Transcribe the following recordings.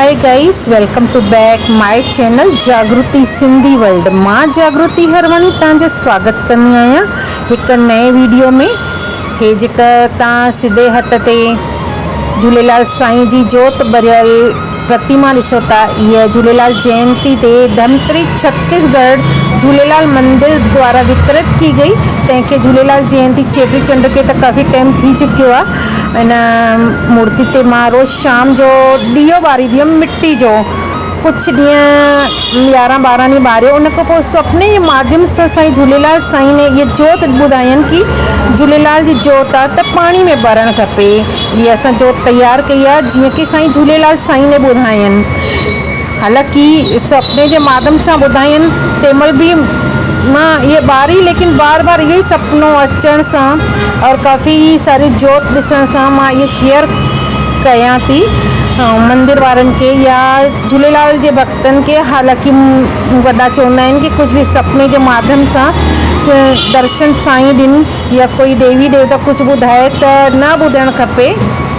Hi guys welcome to back my channel Jagriti Sindhi world مان جاگرتي هرواڻي توهان جو سواگت ڪندي آهيان هڪ نئين ويڊيو ۾ هي جيڪا توهان سڌي هٿ تي جهوليلال سائين جي جوت ٻريل پرتيما ڏسو ٿا اها جهوليلال جينتي تي ڌمتري ڇتيسڳڙهه جهوليلال مندر دوارا وترت ڪي گئي تنهن کي جهوليلال جينتي چيٽي چنڊ کي ته ڪافي ٽائيم ٿي چڪيو آهي ان مورتي تي مان روز شام جو ڏيئو ٻاريندي هيم مٽي جو ڪجهه ڏينهن يارهن ٻارهن ڏينهن ٻاريو ان کان پوء سپني جي ماڌيم سان سائين جهوليلال سائين ني اها جوت ٻڌاين ڪي جهوليلال جي جوت آ ته پاڻي ۾ ٻرڻ کپي هي اسان جوت تيار ڪئي آ جيئن ڪي سائين جهوليلال سائين ني ٻڌاين حالانڪه سپني جي ماڌيم سان ٻڌاين تنهن مهل به مان اهي ٻاري ليڪن بار بار اهو ئي سپنو اچڻ سان اور ڪافي ساري جوت ڏسڻ سان مان اهي شيئر ڪيان ٿي مندر وارن کي يا جهوليلال جي ڀڳتن کي حالانڪه وڏا چوندا آهن ڪي ڪجهه به سپني جي ماڌيم سان درشن سائين ڏن يا ڪوئي ديوي ديوتا ڪجهه ٻڌائي ته نه ٻڌڻ کپي.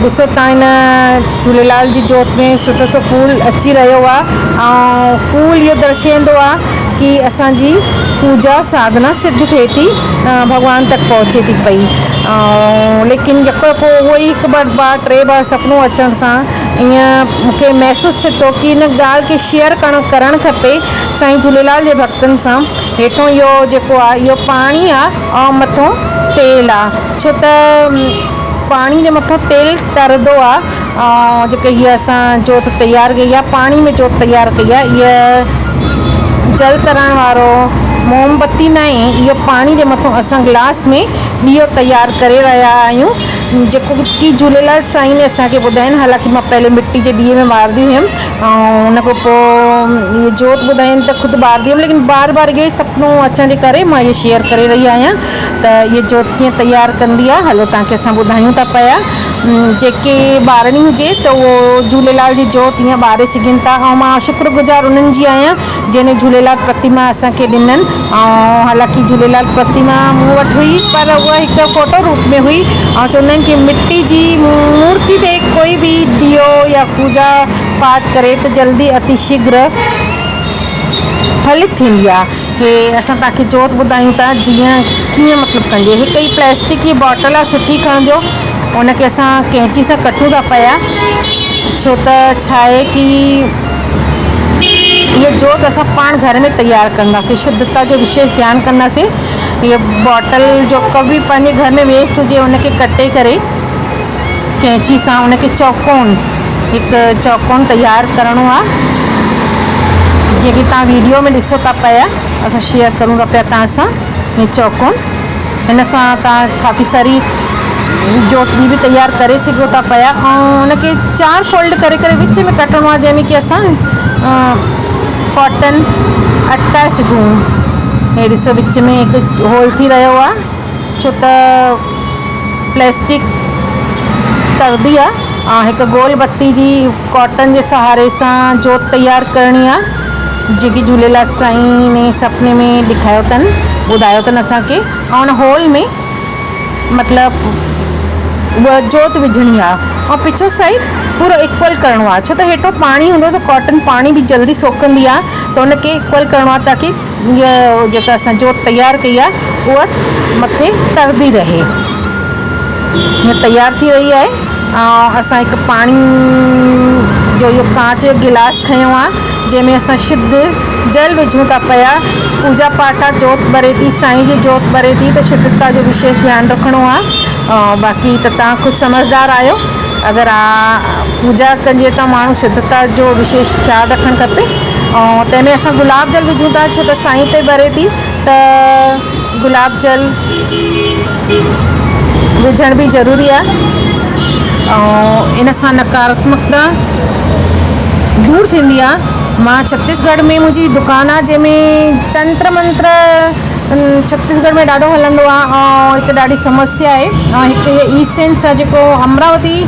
ڏسو تان هن جهوليلال جي جوت ۾ سٺو سو ڦول اچي رهيو آ ۽ ڦول اهو درشائيندو آ ڪي اسان جي پوڄا ساڌنا سڌ ٿئي ٿي ڀڳوان تڪ پهچي ٿي پئي ۽ ليڪن يڪو يڪو اهو ئي هڪ ٻه بار ٽي بار سپنو اچڻ سان ائين مون کي محسوس ٿئي ٿو ڪي هن ڳالهه کي شيئر ڪرڻ ڪرڻ کپي سائين جهوليلال جي ڀڳتن سان. هيٺون اهو جيڪو آ اهو پاڻي آ ۽ مٿون تيل آ ڇو ته پاڻي جي مٿون تيل ترندو آ ۽ جيڪي هيء اسان جوت تيار ڪئي آ پاڻي ۾ جوت تيار ڪئي آ هيء جل ترڻ وارو موم بتي ناهي اهو پاڻي جي مٿون اسان گلاس ۾ ڏيئو تيار ڪري رهيا آهيون جيڪو ڪي جهوليلال سائين ني اسان کي ٻڌاين حالانڪه مان پهلي مٽي جي ڏيئي ۾ ٻارندي هيم ۽ ان کان پوء اهي جوت ٻڌاين ته خود ٻارندي هيم ليڪن بار بار اهو ئي سپنو اچڻ جي ڪري مان اهي شيئر ڪري رهي آهيان ته اهي جوت ڪيئن تيار ڪندي آهي هلو توهان کي اسان ٻڌايون ٿا پيا جيڪي ٻارڻي هجي ته اهو جهوليلال جي جوت ائين ٻاري سگهن ٿا ۽ مان شڪر گذار انهن جي آهيان جنهن جهوليلال پرتيما اسان کي ڏنن ۽ حالانڪه جهوليلال پرتيما مون وٽ هئي پر اها هڪ فوٽو روپ ۾ هئي ۽ چوندا آهن ڪي مٽي جي مورتي تي ڪوئي به ڏيئو يا پوڄا پاٺ ڪري ته جلدي اتي شيگهر ڦلت ٿيندي آهي. هي اسان توهان کي جوت ٻڌايون ٿا جيئن ڪيئن مطلب ڪنجي هڪ هي پلاسٽڪ جي باٽل آهي سٺي کڻجو ان کي اسان قينچي سان ڪٽون ٿا پيا ڇو ته ڇا آهي ڪي هيء جوت اسان پاڻ گهر ۾ تيار ڪنداسين شڌتا جو وشيش ڌيان ڪنداسين هيء باٽل جو ڪو به پنهنجي گهر ۾ ويسٽ هجي ان کي ڪٽي ڪري قينچي سان ان کي چوڪون هڪ چوڪون تيار ڪرڻو آهي جيئن ڪي توهان ويڊيو ۾ ڏسو ٿا پيا اسان شيئر ڪرون ٿا پيا توهان سان هي چوڪون هن سان توهان ڪافي ساري جوت ٻي به تيار ڪري سگهو ٿا پيا ۽ ان کي چار فولڊ ڪري ڪري وچ ۾ ڪٽڻو آهي جنهن ۾ ڪي اسان ڪاٽن اٽڪائي سگهون هي ڏسو وچ ۾ هڪ هول ٿي رهيو آهي ڇو ته پلاسٽڪ تردي آ ۽ هڪ گول بتي جي ڪاٽن جي سهاري سان جوت تيار ڪرڻي آ جيڪي جهوليلال سائين ني سپني ۾ ڏيکايو اٿن ٻڌايو اٿن اسان کي ۽ ان هول ۾ مطلب اها جوت وجهڻي آ ۽ پڇو سائيڊ پورو ايڪول ڪرڻو آ ڇو ته هيٺو پاڻي هوندو ته ڪاٽن پاڻي به جلدي سوڪندي آ ته ان کي ايڪول ڪرڻو آ تاڪي اها جيڪا اسان جوت تيار ڪئي آهي اها مٿي ترندي رهي. هيئن تيار ٿي وئي آهي ۽ اسان هڪ پاڻي جو اهو ڪانچ جو گلاس کنيو آهي جنهن ۾ اسان شڌ جل وجهون ٿا پيا. پوڄا پاٺ آهي جوت ٻري ٿي سائين جي جوت ٻري ٿي ته شڌتا جو وشيش ڌيان رکڻو آهي ۽ باقي ته توهان خود سمجهدار آهيو اگر پوڄا ڪجي ته ماڻهو شڌتا جو وشيش خيال رکڻ کپي. ۽ تنهن ۾ اسان گلاب جل وجهون ٿا ڇو ته سائين تي ٻري ٿي ته گلاب جل وجهڻ به ضروري آهي ۽ ان سان نڪاراتمڪتا دور ٿيندي آهي مان ڇتيسڳڙهه ۾ منهنجي دڪان آهي جنهن ۾ تنتر منتر ڇتيسڳڙهه ۾ ڏاڍو هلندو آهي ۽ هتي ڏاڍي سمسيا آهي ۽ هڪ هي اي سينس آهي جيڪو امراوتي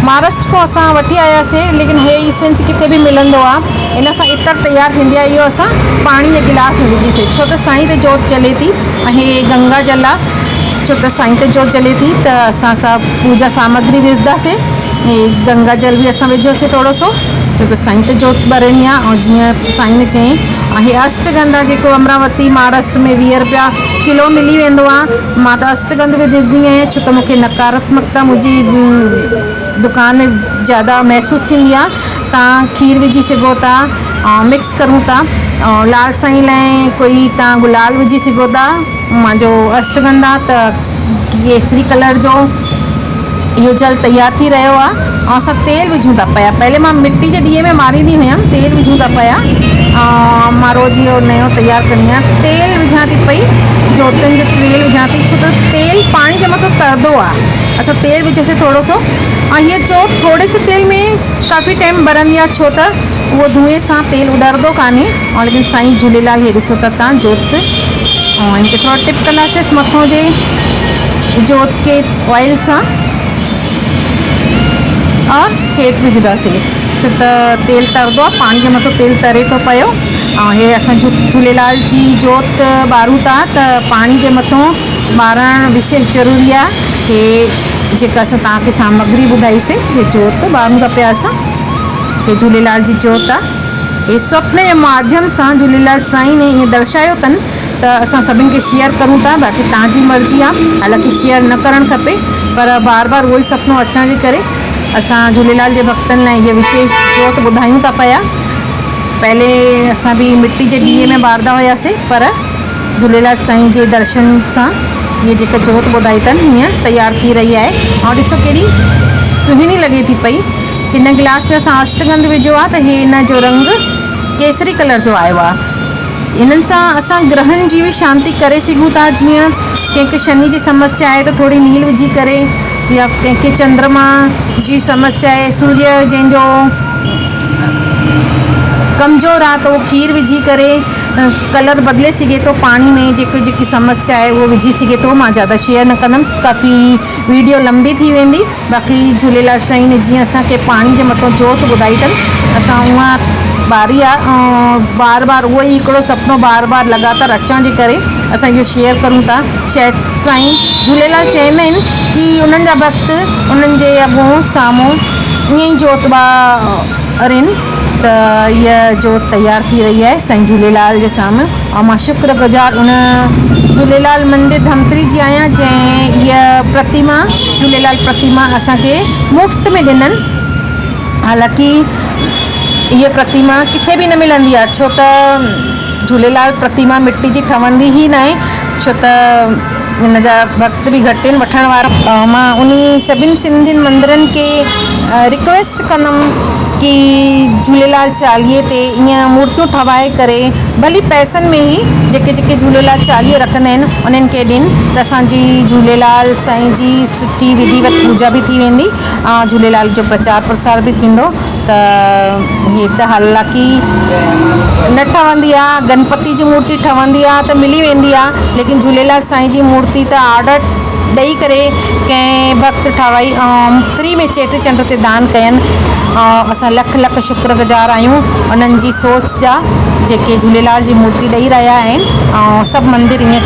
مهاراشٽر کان اسان وٺي آياسين ليڪن هي اي سينس ڪٿي به ملندو آهي ان سان عطر تيار ٿيندي آهي اهو اسان پاڻي جي گلاس ۾ وجهي سي ڇو ته سائين تي جوت جلي ٿي ۽ هي گنگا جل آهي ڇو ته سائين تي جوت جلي ٿي ته اسان سڀ پوڄا سامگري وجهنداسي هي گنگا جل به اسان وجهوسي ٿورو سو ڇو ته سائين ته جوت ٻرڻي آ ۽ جيئن سائين ني چيائين ۽ هي اشٽگنڌ آ جيڪو امراوتي مهاراشٽر ۾ 20 رپيا ڪلو ملي ويندو آ مان ته اشٽگنڌ وجهندي آهيان ڇو ته مون کي نڪاراتمڪتا منهنجي دڪان ۾ زياده محسوس ٿيندي آ تان کير وجهي سگهو ٿا ۽ مڪس ڪرون ٿا ۽ لال سائين لاء ڪوئي تان گلال وجهي سگهو ٿا منهنجو اشٽگنڌ آ ته ڪيسري ڪلر جو اهو جل تيار ٿي رهيو آ ۽ اسان تيل وجهون ٿا پيا پهلي مان مٽي جي ڏيئي ۾ ماريندي هيم تيل وجهون ٿا پيا ۽ مان روز اهو نيو تيار ڪندي آهيان تيل وجهان ٿي پئي جوتن جو تيل وجهان ٿي ڇو ته تيل پاڻي جي مٿان تردو آ اسان تيل وجهوسي ٿورو سو ۽ هيء جوت ٿوري سي تيل ۾ ڪافي ٽائيم ٻرندي آ ڇو ته اهو ڌوئين سان تيل اڏرندو ڪانهي ۽ ليڪن سائين جهوليلال هي ڏسو ته تان جوت ۽ هن کي ٿورو ٽپ ڪنداسيس مٿو جي جوت کي آئل سان اور هيٺ وجهنداسي ڇو ته تيل تردو آ پاڻي جي مٿو تيل تري ٿو پيو ۽ هي اسان جهوليلال جي جوت ٻارون ٿا ته پاڻي جي مٿو ٻارڻ وشيش ضروري آ هي جيڪا اسان توهان کي سامگري ٻڌائي سي هي جوت ٻارون ٿا پيا اسان هي جهوليلال جي جوت آ هي سوپن جي ماڌيم سان جهوليلال سائين ني ائين درشايو اٿن ته اسان سڀن کي شيئر ڪرون ٿا باقي توهان جي مرضي آ حالانڪه شيئر نه ڪرڻ کپي پر بار بار اهو ئي سپنو اچڻ جي ڪري اسان جهوليلال جي ڀڳتن لاء هيء وشيش جوت ٻڌايون ٿا پيا پهلي اسان به مٽي جي ڏيئي ۾ ٻاردا هياسي پر جهوليلال سائين جي درشن سان هيء جيڪا جوت ٻڌائي اٿن هيئن تيار ٿي رهي آهي ۽ ڏسو ڪيڏي سهڻي لڳي ٿي پئي هن گلاس ۾ اسان اشٽگنڌ وجهيو آهي ته هي ان جو رنگ ڪيسري ڪلر جو آيو آهي. انهن سان اسان گرهن جي به شانتي ڪري سگهون ٿا جيئن ڪنهن کي شني جي سمسيا آهي ته ٿوري نيل وجهي ڪري يا ڪنهن کي چندرما جي سمسيا آهي سوريه جنهن جو ڪمزور آهي ته اهو کير وجهي ڪري ڪلر بدلي سگهي ٿو پاڻي ۾ جيڪي جيڪي سمسيا آهي اهو وجهي سگهي ٿو مان زياده شيئر نه ڪندم ڪافي ويڊيو لمبي ٿي ويندي. باقي جهوليلال سائين ني جيئن اسان کي پاڻي جي مٿان جوت ٻڌائي اٿن اسان اها ٻاري آ ۽ بار بار اهو ئي هڪڙو سپنو بار بار لڳاتار اچڻ جي ڪري اسان اهو شيئر ڪرون ٿا شايد سائين جهوليلال چوندا آهن ڪي انهن جا ڀڳت انهن جي اڳون سامهون ائين ئي جوت ٻارين ته هيء جوت تيار ٿي رهي آهي سائين جهوليلال جي سامهون ۽ مان شڪر گذار ان جهوليلال مندر ڌمتري جي آهيان جنهن هيء پرتيما جهوليلال پرتيما اسان کي مفت ۾ ڏنن حالانڪه هيء پرتيما ڪٿي به نه ملندي آهي ڇو ته جهوليلال پرتيما مٽي جي ٺهندي ئي ناهي ڇو ته هن جا ڀڳت به گهٽ آهن وٺڻ وارا. مان انهي سڀني سنڌين مندرن کي رڪويسٽ ڪندم ڪي جهوليلال چاليهي تي ائين مورتيون ٺهوائي ڪري ڀلي پئسن ۾ ئي جيڪي جيڪي جهوليلال چاليهو رکندا آهن انهن کي ڏين ته اسان جي جهوليلال سائين جي سٺي وڌيوت پوڄا به ٿي ويندي ۽ جهوليلال جو پرچار پرسار به ٿيندو ته هي ته حالانڪه نه ٺهندي آ گنپتي جي مورتي ٺهندي آ ته ملي ويندي آ ليڪن جهوليلال سائين جي مورتي ته آرڊر ڏئي ڪري ڪنهن ڀڳت ٺهوائي ۽ فري ۾ چيٽي چنڊ تي دان ڪين ۽ اسان لک لک شڪر گذار آهيون انهن جي سوچ جا جيڪي جهوليلال جي مورتي ڏئي رهيا آهن ۽ سڀ مندر ائين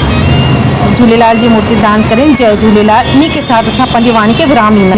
جهوليلال جي مورتي دان ڪرين جئي جهوليلال انهي ڪي ساٿ اسان پنهنجي واڻي کي ورام ڏيندا.